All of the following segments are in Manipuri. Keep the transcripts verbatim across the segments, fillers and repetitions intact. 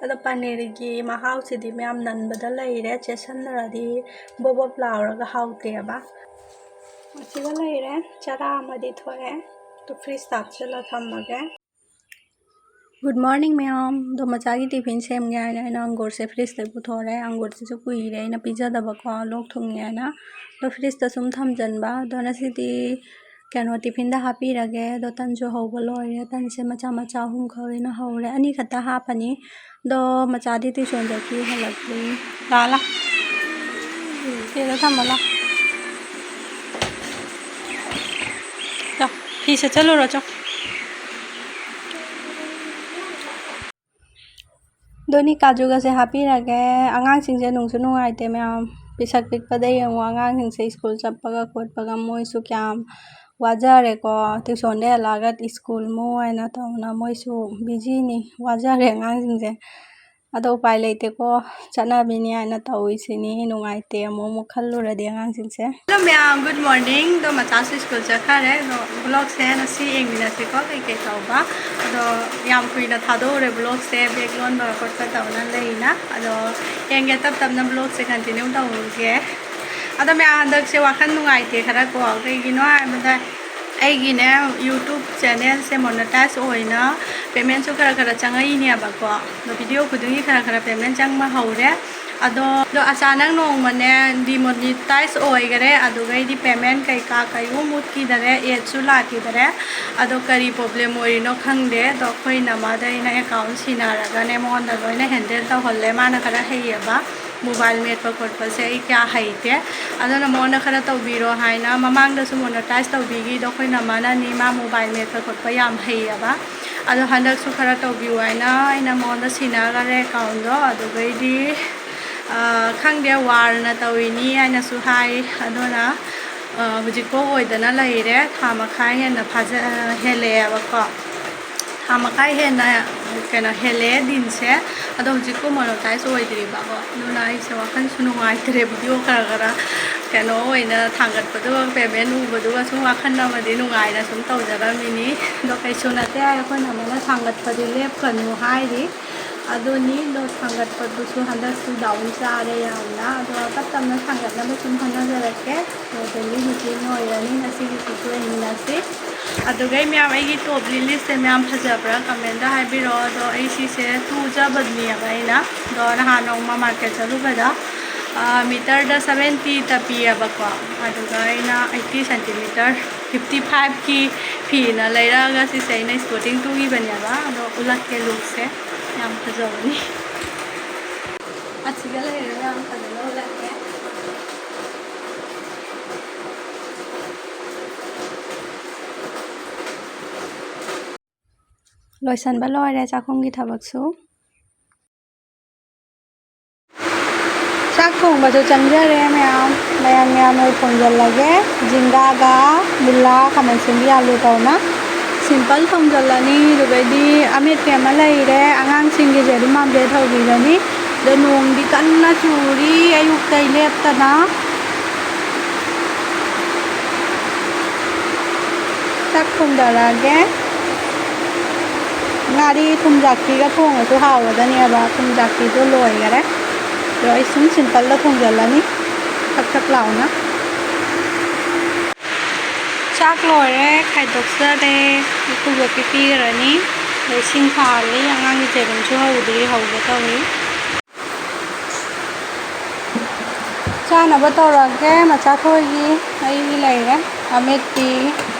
ꯑꯗꯣ ꯄꯅꯤꯔꯒꯤ ꯃꯍꯥꯎꯁꯤꯗꯤ ꯃꯌꯥꯝ ꯅꯟꯕꯗ ꯂꯩꯔꯦ, ꯆꯦꯠꯁꯟꯅꯔꯗꯤ ꯕꯣꯞ ꯕꯣꯞ ꯂꯥꯎꯔꯒ ꯍꯥꯎꯇꯦꯕ꯫ ꯑꯁꯤꯒ ꯂꯩꯔꯦ, ꯆꯔꯥ ꯑꯃꯗꯤ ꯊꯣꯛꯑꯦ꯫ ꯑꯗꯨ ꯐ꯭ꯔꯤꯖꯇ ꯍꯥꯞꯆꯤꯜꯂ ꯊꯝꯃꯒꯦ꯫ Good morning ꯃꯌꯥꯝ꯫ ꯑꯗꯣ ꯃꯆꯥꯒꯤ ꯇꯤꯐꯤꯟ ꯁꯦꯝꯒꯦ ꯍꯥꯏꯅ ꯑꯩꯅ ꯑꯪꯒꯨꯔꯁꯦ ꯐ꯭ꯔꯤꯖꯇꯒꯤ ꯄꯨꯊꯣꯔꯦ꯫ ꯑꯪꯒꯨꯔꯁꯤꯁꯨ ꯀꯨꯏꯔꯦ ꯑꯩꯅ ꯄꯤꯖꯗꯕꯀꯣ, ꯂꯣꯛ ꯊꯨꯡꯉꯦ ꯍꯥꯏꯅ꯫ ꯑꯗꯣ ꯐ꯭ꯔꯤꯖꯇ ꯁꯨꯝ ꯊꯝꯖꯟꯕ꯫ ꯑꯗꯣ ꯉꯁꯤꯗꯤ ꯀꯩꯅꯣ ꯇꯤꯐꯤꯟꯗ ꯍꯥꯞꯄꯤꯔꯒꯦ꯫ ꯑꯗꯣ ꯇꯟꯁꯨ ꯍꯧꯕ ꯂꯣꯏꯔꯦ꯫ ꯇꯟꯁꯦ ꯃꯆꯥ ꯃꯆꯥ ꯑꯍꯨꯝꯈꯛ ꯑꯣꯏꯅ ꯍꯧꯔꯦ꯫ ꯑꯅꯤꯈꯛꯇ ꯍꯥꯞꯄꯅꯤ꯫ ꯑꯗꯣ ꯃꯆꯥꯗꯤ ꯇ꯭ꯌꯨꯁꯟ ꯆꯠꯈꯤ, ꯍꯜꯂꯛꯇ꯭ꯔꯤ꯫ ꯂꯥꯛꯑꯣ, ꯂꯥꯛꯑꯣ꯫ ꯁꯤꯗ ꯊꯝꯃꯣ, ꯂꯥꯛꯑꯣ꯫ ꯆꯣ, ꯐꯤ ꯁꯦꯠꯆꯜꯂꯨꯔꯣ, ꯆꯣ꯫ ꯑꯗꯨꯅꯤ ꯀꯥꯖꯨꯒꯁꯦ ꯍꯥꯞꯄꯤꯔꯒꯦ꯫ ꯑꯉꯥꯡꯁꯤꯡꯁꯦ ꯅꯨꯡꯁꯨ ꯅꯨꯡꯉꯥꯏꯇꯦ ꯃꯌꯥꯝ꯫ ꯄꯤꯁꯛ ꯄꯤꯛꯄꯗ ꯌꯦꯡꯉꯣ, ꯑꯉꯥꯡꯁꯤꯡꯁꯦ ꯁ꯭ꯀꯨꯜ ꯆꯠꯄꯒ ꯈꯣꯠꯄꯒ ꯃꯣꯏꯁꯨ ꯀꯌꯥꯝ ꯋꯥꯖꯔꯦꯀꯣ꯫ ꯇ꯭ꯌꯨꯁꯟꯗ ꯍꯜꯂꯛꯑꯒ ꯁ꯭ꯀꯨꯜ ꯑꯃꯨꯛ ꯍꯥꯏꯅ ꯇꯧꯅ ꯃꯣꯏꯁꯨ ꯕꯤꯖꯤꯅꯤ, ꯋꯥꯖꯔꯦ ꯑꯉꯥꯡꯁꯤꯡꯁꯦ꯫ ꯑꯗꯣ ꯎꯄꯥꯏ ꯂꯩꯇꯦꯀꯣ, ꯆꯠꯅꯕꯤꯅꯤ ꯍꯥꯏꯅ ꯇꯧꯔꯤꯁꯤꯅꯤ꯫ ꯅꯨꯡꯉꯥꯏꯇꯦ ꯑꯃꯨꯛ ꯑꯃꯨꯛ ꯈꯜꯂꯨꯔꯗꯤ ꯑꯉꯥꯡꯁꯤꯡꯁꯦ꯫ Hello ꯃꯌꯥꯝ, good morning꯫ ꯑꯗꯣ ꯃꯆꯥꯁꯨ ꯁ꯭ꯀꯨꯜ ꯆꯠꯈ꯭ꯔꯦ꯫ ꯑꯗꯣ ꯕ꯭ꯂꯣꯛꯁꯦ ꯉꯁꯤ ꯌꯦꯡꯃꯤꯟꯅꯁꯤꯀꯣ, ꯀꯩꯀꯩ ꯇꯧꯕ꯫ ꯑꯗꯣ ꯌꯥꯝ ꯀꯨꯏꯅ ꯊꯥꯗꯣꯛꯎꯔꯦ ꯕ꯭ꯂꯣꯛꯁꯦ, ꯕꯦꯛ ꯂꯣꯟꯕ ꯈꯣꯠꯄ ꯇꯧꯅ ꯂꯩꯅ꯫ ꯑꯗꯣ ꯌꯦꯡꯒꯦ, ꯇꯞ ꯇꯞꯅ ꯕ꯭ꯂꯣꯛꯁꯦ ꯀꯟꯇꯤꯅ꯭ꯌꯨ ꯇꯧꯔꯒꯦ꯫ ꯑꯗꯣ ꯃꯌꯥꯝ, ꯍꯟꯗꯛꯁꯦ ꯋꯥꯈꯜ ꯅꯨꯡꯉꯥꯏꯇꯦ ꯈꯔ ꯀꯣ꯫ ꯀꯩꯒꯤꯅꯣ ꯍꯥꯏꯕꯗ ꯑꯩꯒꯤꯅꯦ YouTube ꯆꯦꯅꯦꯜꯁꯦ ꯃꯣꯅꯣꯇꯥꯏꯖ ꯑꯣꯏꯅ ꯄꯦꯃꯦꯟꯁꯨ ꯈꯔ ꯈꯔ ꯆꯪꯉꯛꯏꯅꯦꯕꯀꯣ꯫ ꯑꯗꯣ ꯚꯤꯗꯤꯑꯣ ꯈꯨꯗꯤꯡꯒꯤ ꯈꯔ ꯈꯔ ꯄꯦꯃꯦꯟ ꯆꯪꯕ ꯍꯧꯔꯦ꯫ ꯑꯗꯣ, ꯑꯗꯣ ꯑꯆꯥꯅꯛ ꯅꯣꯡꯃꯅꯦ ꯗꯤꯃꯣꯅꯤꯇꯥꯏꯖ ꯑꯣꯏꯈꯔꯦ, ꯑꯗꯨꯒꯩꯗꯤ ꯄꯦꯃꯦꯟ ꯀꯩꯀꯥ ꯀꯩꯒꯨꯝ ꯃꯨꯠꯈꯤꯗꯔꯦ, ꯑꯦꯗꯁꯨ ꯂꯥꯛꯈꯤꯗꯔꯦ꯫ ꯑꯗꯣ ꯀꯔꯤ ꯄ꯭ꯔꯣꯕ꯭ꯂꯦꯝ ꯑꯣꯏꯔꯤꯅꯣ ꯈꯪꯗꯦ꯫ ꯑꯗꯣ ꯑꯩꯈꯣꯏ ꯅꯃꯥꯗ ꯑꯩꯅ ꯑꯦꯀꯥꯎꯟ ꯁꯤꯟꯅꯔꯒꯅꯦ ꯃꯉꯣꯟꯗ ꯂꯣꯏꯅ ꯍꯦꯟꯗꯜ ꯇꯧꯍꯜꯂꯦ, ꯃꯥꯅ ꯈꯔ ꯍꯩꯌꯦꯕ꯫ ꯃꯣꯕꯥꯏꯜ ꯃꯦꯠꯄ ꯈꯣꯠꯄꯁꯦ ꯑꯩ ꯀꯌꯥ ꯍꯩꯇꯦ, ꯑꯗꯨꯅ ꯃꯉꯣꯟꯗ ꯈꯔ ꯇꯧꯕꯤꯔꯣ ꯍꯥꯏꯅ꯫ ꯃꯃꯥꯡꯗꯁꯨ ꯃꯣꯅꯣꯇꯥꯏꯖ ꯇꯧꯕꯤꯈꯤꯗꯣ ꯑꯩꯈꯣꯏ ꯅꯃꯥꯅꯅꯤ, ꯃꯥ ꯃꯣꯕꯥꯏꯜ ꯃꯦꯠꯄ ꯈꯣꯠꯄ ꯌꯥꯝ ꯍꯩꯌꯦꯕ꯫ ꯑꯗꯣ ꯍꯟꯗꯛꯁꯨ ꯈꯔ ꯇꯧꯕꯤꯌꯨ ꯍꯥꯏꯅ ꯑꯩꯅ ꯃꯉꯣꯟꯗ ꯁꯤꯟꯅꯈꯔꯦ ꯑꯦꯀꯥꯎꯟꯗꯣ꯫ ꯑꯗꯨꯒꯩꯗꯤ, ꯑ, ꯈꯪꯗꯦ, ꯋꯥꯔꯅ ꯇꯧꯔꯤꯅꯤ ꯍꯥꯏꯅꯁꯨ ꯍꯥꯏ꯫ ꯑꯗꯨꯅ, ꯑ, ꯍꯧꯖꯤꯛꯐꯥꯎ ꯑꯣꯏꯗꯅ ꯂꯩꯔꯦ, ꯊꯥ ꯃꯈꯥꯏ ꯍꯦꯟꯅ ꯐꯥꯖ-, ꯑ, ꯍꯦꯜꯂꯛꯑꯦꯕꯀꯣ꯫ ꯊꯥ ꯃꯈꯥꯏ ꯍꯦꯟꯅ, ꯀꯩꯅꯣ, ꯍꯦꯜꯂꯛꯑꯦ ꯗꯤꯟꯁꯦ꯫ ꯑꯗꯣ ꯍꯧꯖꯤꯛꯄꯨ ꯃꯣꯅꯣꯇꯥꯏꯖ ꯑꯣꯏꯗ꯭ꯔꯤꯕꯀꯣ꯫ ꯑꯗꯨꯅ ꯑꯩꯁꯦ ꯋꯥꯈꯜꯁꯨ ꯅꯨꯡꯉꯥꯏꯇ꯭ꯔꯦ꯫ ꯚꯤꯗꯤꯑꯣ ꯈꯔ ꯈꯔ, ꯀꯩꯅꯣ, ꯑꯣꯏꯅ ꯊꯥꯡꯒꯠꯄꯗꯨꯒ ꯄꯦꯃꯦꯟ ꯎꯕꯗꯨꯒ ꯁꯨꯝ ꯋꯥꯈꯜ ꯑꯃꯗꯤ ꯅꯨꯡꯉꯥꯏꯅ ꯁꯨꯝ ꯇꯧꯖꯔꯝꯃꯤꯅꯤ꯫ ꯑꯗꯣ ꯀꯩꯁꯨ ꯅꯠꯇꯦ, ꯑꯩꯈꯣꯏ ꯅꯃꯥꯅ ꯊꯥꯡꯒꯠꯄꯗꯤ ꯂꯦꯞꯀꯅꯨ ꯍꯥꯏꯔꯤ꯫ ꯑꯗꯨꯅꯤ, ꯑꯗꯣ ꯊꯥꯡꯒꯠꯄꯗꯨꯁꯨ ꯍꯟꯗꯛꯁꯨ ꯗꯥꯎꯟ ꯆꯥꯔꯦ ꯌꯥꯝꯅ꯫ ꯑꯗꯣ ꯇꯞ ꯇꯞꯅ ꯊꯥꯡꯒꯠꯅꯕ ꯁꯨꯝ ꯍꯣꯠꯅꯖꯔꯛꯀꯦ꯫ ꯑꯗꯣ daily routine ꯑꯣꯏꯔꯅꯤ ꯉꯁꯤꯒꯤꯁꯤꯁꯨ ꯌꯦꯡꯃꯤꯟꯅꯁꯤ꯫ ꯑꯗꯨꯒ ꯑꯩ ꯃꯌꯥꯝ, ꯑꯩꯒꯤ top lilyꯁꯦ ꯃꯌꯥꯝ ꯐꯖꯕ꯭ꯔꯥ commentꯗ ꯍꯥꯏꯕꯤꯔꯛꯑꯣ꯫ ꯑꯗꯣ ꯑꯩ ꯁꯤꯁꯦ ꯇꯨꯖꯕꯅꯦꯕ ꯑꯩꯅ꯫ ꯑꯗꯣ ꯅꯍꯥꯟ ꯅꯣꯡꯃ market ꯆꯠꯂꯨꯕꯗ, ꯑ, meterꯗ seventyꯇ ꯄꯤꯌꯦꯕꯀꯣ꯫ ꯑꯗꯨꯒ ꯑꯩꯅ eighty centimeter, fifty fiveꯀꯤ ꯐꯤꯅ ꯂꯩꯔꯛꯑꯒ ꯁꯤꯁꯦ ꯑꯩꯅ sporting ꯇꯨꯈꯤꯕꯅꯦꯕ꯫ ꯑꯗꯣ ꯎꯠꯂꯛꯀꯦ lookꯁꯦ꯫ ꯌꯥꯝ ꯐꯖꯕꯅꯤ꯫ ꯑꯁꯤꯒ ꯂꯩꯔꯦ ꯃꯌꯥꯝ, ꯐꯖꯅ ꯎꯠꯂꯛꯀꯦ꯫ ꯂꯣꯏꯁꯟꯕ ꯂꯣꯏꯔꯦ ꯆꯥꯛꯈꯨꯝꯒꯤ ꯊꯕꯛꯁꯨ꯫ ꯆꯥꯛ ꯊꯣꯡꯕꯁꯨ ꯆꯪꯖꯔꯦ ꯃꯌꯥꯝ꯫ ꯃꯌꯥꯝ ꯃꯌꯥꯝ ꯑꯣꯏ ꯊꯣꯡꯖꯜꯂꯒꯦ꯫ ꯖꯤꯡꯒꯥꯒ ꯃꯨꯂꯥ, ꯈꯥꯃꯦꯟ ꯑꯁꯤꯟꯕꯤ, ꯑꯥꯂꯨ ꯇꯧꯅ simple ꯊꯣꯡꯖꯜꯂꯅꯤ꯫ ꯑꯗꯨꯒꯩꯗꯤ ꯑꯃꯦꯠꯄꯤ ꯑꯃ ꯂꯩꯔꯦ꯫ ꯑꯉꯥꯡꯁꯤꯡꯒꯤ ꯌꯦꯔꯨꯝ omelette ꯍꯧꯕꯤꯔꯅꯤ꯫ ꯑꯗꯣ ꯅꯣꯡꯗꯤ ꯀꯟꯅ ꯆꯨꯔꯤ ꯑꯌꯨꯛꯇꯩ ꯂꯦꯞꯇꯅ꯫ ꯆꯥꯛ ꯊꯣꯡꯗꯔꯛꯑꯒꯦ꯫ ꯉꯥꯔꯤ ꯊꯨꯝꯖꯥꯛꯄꯤꯒ ꯊꯣꯡꯉꯁꯨ ꯍꯥꯎꯒꯗꯅꯦꯕ꯫ ꯊꯨꯝꯖꯥꯛꯄꯤꯗꯣ ꯂꯣꯏꯈꯔꯦ꯫ ꯑꯗꯣ ꯑꯩ ꯁꯨꯝ simpleꯗ ꯊꯣꯡꯖꯜꯂꯅꯤ꯫ ꯊꯛ ꯊꯛ ꯂꯥꯎꯅ꯫ ꯆꯥꯛ ꯂꯣꯏꯔꯦ, ꯈꯥꯏꯗꯣꯛꯆꯔꯦ꯫ ꯏꯀꯨꯕꯣꯛꯀꯤ ꯄꯤꯈ꯭ꯔꯅꯤ꯫ ꯑꯗꯣ ꯏꯁꯤꯡ ꯁꯥꯍꯜꯂꯤ꯫ ꯑꯉꯥꯡꯒꯤ ꯌꯦꯔꯨꯝꯁꯨ ꯍꯧꯗ꯭ꯔꯤ, ꯍꯧꯒꯦ ꯇꯧꯔꯤ꯫ ꯆꯥꯅꯕ ꯇꯧꯔꯒꯦ꯫ ꯃꯆꯥ ꯊꯣꯏꯒꯤ ꯑꯩꯒꯤ ꯂꯩꯔꯦ꯫ ꯑꯃꯦꯠꯄꯤ,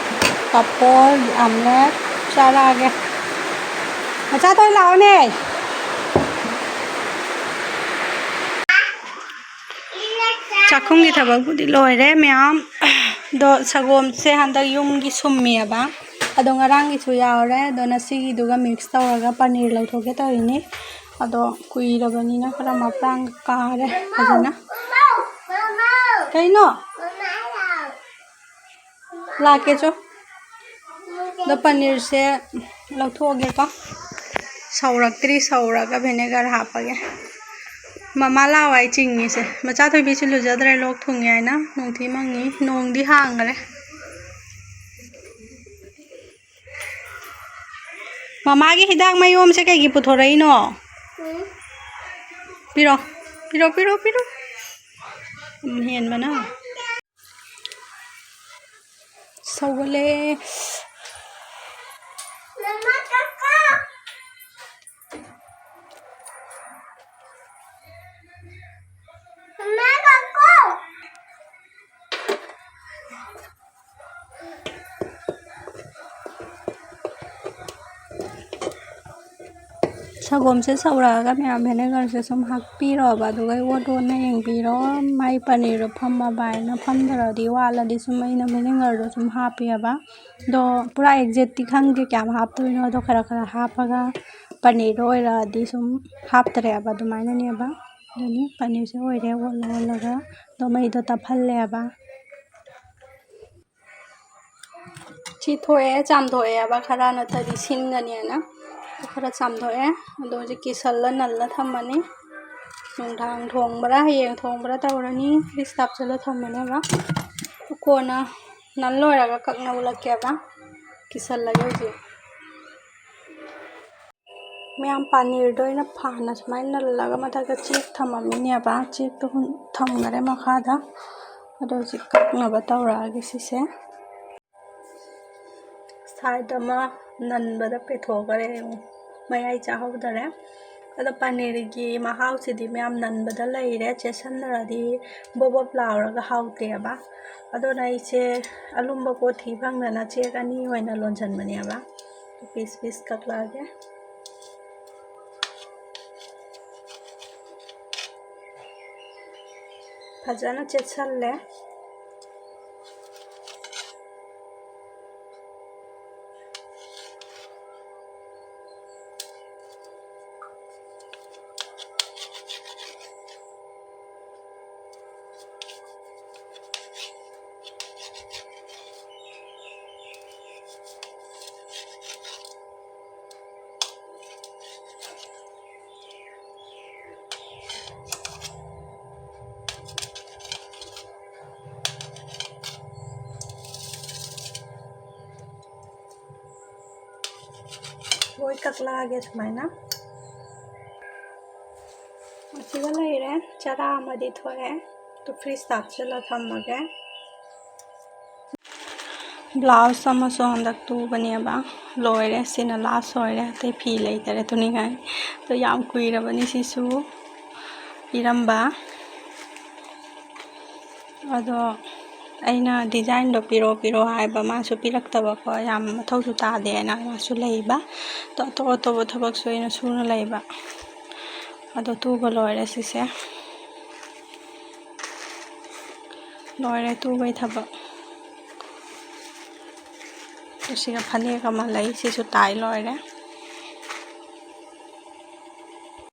ꯄꯥꯐꯣꯔ, omelette ꯆꯥꯔꯛꯑꯒꯦ꯫ ꯃꯆꯥ ꯊꯣꯏ ꯂꯥꯛꯑꯣꯅꯦ꯫ ꯆꯥꯛꯈꯨꯝꯒꯤ ꯊꯕꯛꯄꯨꯗꯤ ꯂꯣꯏꯔꯦ ꯃꯌꯥꯝ꯫ ꯑꯗꯣ ꯁꯒꯣꯝꯁꯦ ꯍꯟꯗꯛ ꯌꯨꯝꯒꯤ ꯁꯨꯝꯃꯤꯑꯕ꯫ ꯑꯗꯣ ꯉꯔꯥꯡꯒꯤꯁꯨ ꯌꯥꯎꯔꯦ꯫ ꯑꯗꯣ ꯉꯁꯤꯒꯤꯗꯨꯒ mix ꯇꯧꯔꯒ ꯄꯅꯤꯔ ꯂꯧꯊꯣꯛꯀꯦ ꯇꯧꯔꯤꯅꯤ꯫ ꯑꯗꯣ ꯀꯨꯏꯔꯕꯅꯤꯅ ꯈꯔ ꯃꯄ꯭ꯔꯥꯡ ꯀꯥꯔꯦ ꯐꯖꯅ꯫ ꯀꯩꯅꯣ? ꯂꯥꯛꯀꯦ ꯆꯣ꯫ ꯑꯗꯣ ꯄꯅꯤꯔꯁꯦ ꯂꯧꯊꯣꯛꯑꯒꯦꯀꯣ꯫ ꯁꯧꯔꯛꯇ꯭ꯔꯤ, ꯁꯧꯔꯒ vinegar ꯍꯥꯞꯄꯒꯦ꯫ ꯃꯃꯥ ꯂꯥꯛꯑꯣ ꯍꯥꯏ ꯆꯤꯡꯉꯤꯁꯦ꯫ ꯃꯆꯥ ꯊꯣꯏꯕꯤꯁꯨ ꯂꯨꯖꯗ꯭ꯔꯦ, ꯂꯣꯛ ꯊꯨꯡꯉꯦ ꯍꯥꯏꯅ꯫ ꯅꯣꯡꯊꯤ ꯃꯪꯉꯤ, ꯅꯣꯡꯗꯤ ꯍꯥꯡꯈ꯭ꯔꯦ꯫ ꯃꯃꯥꯒꯤ ꯍꯤꯗꯥꯛ ꯃꯌꯣꯝꯁꯦ ꯀꯩꯒꯤ ꯄꯨꯊꯣꯔꯛꯏꯅꯣ? ꯄꯤꯔꯣ, ꯄꯤꯔꯣ, ꯄꯤꯔꯣ, ꯄꯤꯔꯣ꯫ ꯎꯝ, ꯍꯦꯟꯕꯅ꯫ ꯁꯧꯒꯠꯂꯦ꯫ ꯁꯪꯒꯣꯝꯁꯦ ꯁꯧꯔꯛꯑꯒ ꯃꯌꯥꯝ ꯚꯦꯅꯦꯒꯔꯁꯦ ꯁꯨꯝ ꯍꯥꯞꯄꯤꯔꯣꯕ, ꯑꯗꯨꯒ ꯑꯣꯠ ꯑꯣꯠꯅ ꯌꯦꯡꯕꯤꯔꯣ꯫ ꯃꯥꯏ ꯄꯅꯤꯔꯗꯣ ꯐꯝꯃꯕ ꯍꯥꯏꯅ, ꯐꯝꯗ꯭ꯔꯗꯤ ꯋꯥꯠꯂꯗꯤ ꯁꯨꯝ ꯑꯩꯅ ꯚꯦꯅꯦꯒꯔꯗꯣ ꯁꯨꯝ ꯍꯥꯞꯄꯤꯑꯕ꯫ ꯑꯗꯣ ꯄꯨꯔꯥ ꯑꯦꯛꯖꯦꯛꯇꯤ ꯈꯪꯗꯦ ꯀꯌꯥꯝ ꯍꯥꯞꯇꯣꯏꯅꯣ, ꯑꯗꯣ ꯈꯔ ꯈꯔ ꯍꯥꯞꯄꯒ ꯄꯅꯤꯔꯗꯣ ꯑꯣꯏꯔꯛꯑꯗꯤ ꯁꯨꯝ ꯍꯥꯞꯇ꯭ꯔꯦꯕ, ꯑꯗꯨꯃꯥꯏꯅꯅꯦꯕ꯫ ꯑꯗꯨꯅꯤ ꯄꯅꯤꯔꯁꯦ ꯑꯣꯏꯔꯦ, ꯑꯣꯠꯂ ꯑꯣꯠꯂꯒ ꯑꯗꯣ ꯃꯩꯗꯣ ꯇꯞꯍꯜꯂꯦꯕ꯫ ꯁꯤ ꯊꯣꯛꯑꯦ, ꯆꯥꯝꯊꯣꯛꯑꯦꯕ ꯈꯔ, ꯅꯠꯇ꯭ꯔꯗꯤ ꯁꯤꯟꯒꯅꯤꯅ꯫ ꯈꯔ ꯆꯥꯝꯊꯣꯛꯑꯦ꯫ ꯑꯗꯣ ꯍꯧꯖꯤꯛ ꯀꯤꯁꯜꯂ ꯅꯜꯂ ꯊꯝꯃꯅꯤ꯫ ꯅꯨꯡꯗꯥꯡ ꯊꯣꯡꯕ꯭ꯔꯥ ꯍꯌꯦꯡ ꯊꯣꯡꯕ꯭ꯔꯥ ꯇꯧꯔꯅꯤ꯫ ꯐ꯭ꯔꯤꯖꯇ ꯍꯥꯞꯆꯜꯂ ꯊꯝꯃꯅꯦꯕ꯫ ꯀꯣꯟꯅ ꯅꯜ ꯂꯣꯏꯔꯒ ꯀꯛꯅ ꯎꯠꯂꯛꯀꯦꯕ꯫ ꯀꯤꯁꯜꯂꯒꯦ ꯍꯧꯖꯤꯛ꯫ ꯃꯌꯥꯝ ꯄꯥꯅꯤꯔꯗꯣ ꯑꯩꯅ ꯐꯥꯅ ꯁꯨꯃꯥꯏꯅ ꯅꯜꯂꯒ ꯃꯊꯛꯇ ꯆꯦꯛ ꯊꯝꯃꯝꯃꯤꯅꯦꯕ꯫ ꯆꯦꯛꯇꯣ ꯊꯝꯈꯔꯦ ꯃꯈꯥꯗ꯫ ꯑꯗꯣ ꯍꯧꯖꯤꯛ ꯀꯛꯅꯕ ꯇꯧꯔꯛꯑꯒꯦ ꯁꯤꯁꯦ꯫ ꯁꯥꯏꯗ ꯑꯃ ꯅꯟꯕꯗ ꯄꯦꯊꯣꯛꯈꯔꯦ, ꯃꯌꯥꯏ ꯆꯥꯍꯧꯗꯔꯦ꯫ ꯑꯗꯣ ꯄꯅꯤꯔꯒꯤ ꯃꯍꯥꯎꯁꯤꯗꯤ ꯃꯌꯥꯝ ꯅꯟꯕꯗ ꯂꯩꯔꯦ, ꯆꯦꯠꯁꯟꯅꯔꯗꯤ ꯕꯣꯞ ꯕꯣꯞ ꯂꯥꯎꯔꯒ ꯍꯥꯎꯇꯦꯕ꯫ ꯑꯗꯨꯅ ꯑꯩꯁꯦ ꯑꯂꯨꯝꯕ ꯄꯣꯠ ꯊꯤ ꯐꯪꯗꯅ ꯆꯦꯛ ꯑꯅꯤ ꯑꯣꯏꯅ ꯂꯣꯟꯁꯤꯟꯕꯅꯦꯕ꯫ Piece piece ꯀꯛꯂꯛꯑꯒꯦ꯫ ꯐꯖꯅ ꯆꯦꯠꯁꯜꯂꯦ꯫ ꯂꯣꯏ ꯀꯛꯂꯛꯑꯒꯦ ꯁꯨꯃꯥꯏꯅ꯫ ꯁꯤꯒ ꯂꯩꯔꯦ, ꯆꯔꯥ ꯑꯃꯗꯤ ꯊꯣꯛꯑꯦ꯫ ꯑꯗꯨ ꯐ꯭ꯔꯤꯖꯇ ꯍꯥꯞꯆꯤꯜꯂ ꯊꯝꯃꯒꯦ꯫ ꯕ꯭ꯂꯥꯎꯁ ꯑꯃꯁꯨ ꯍꯟꯗꯛ ꯇꯨꯕꯅꯦꯕ, ꯂꯣꯏꯔꯦ꯫ ꯁꯤꯅ ꯂꯥꯁ ꯑꯣꯏꯔꯦ, ꯑꯇꯩ ꯐꯤ ꯂꯩꯇꯔꯦ ꯇꯨꯅꯤꯡꯉꯥꯏ꯫ ꯑꯗꯣ ꯌꯥꯝ ꯀꯨꯏꯔꯕꯅꯤ ꯁꯤꯁꯨ ꯄꯤꯔꯝꯕ꯫ ꯑꯗꯣ ꯑꯩꯅ ꯗꯤꯖꯥꯏꯟꯗꯣ ꯄꯤꯔꯛꯑꯣ ꯄꯤꯔꯛꯑꯣ ꯍꯥꯏꯕ, ꯃꯥꯁꯨ ꯄꯤꯔꯛꯇꯕꯀꯣ, ꯌꯥꯝ ꯃꯊꯧꯁꯨ ꯇꯥꯗꯦꯅ ꯃꯥꯁꯨ ꯂꯩꯕ꯫ ꯑꯗꯣ ꯑꯇꯣꯞ ꯑꯇꯣꯞꯄ ꯊꯕꯛꯁꯨ ꯑꯩꯅ ꯁꯨꯅ ꯂꯩꯕ꯫ ꯑꯗꯣ ꯇꯨꯕ ꯂꯣꯏꯔꯦ ꯁꯤꯁꯦ꯫ ꯂꯣꯏꯔꯦ ꯇꯨꯕꯩ ꯊꯕꯛ꯫ ꯑꯗꯨ ꯁꯤꯒ ꯐꯅꯦꯛ ꯑꯃ ꯂꯩ, ꯁꯤꯁꯨ ꯇꯥꯏ ꯂꯣꯏꯔꯦ꯫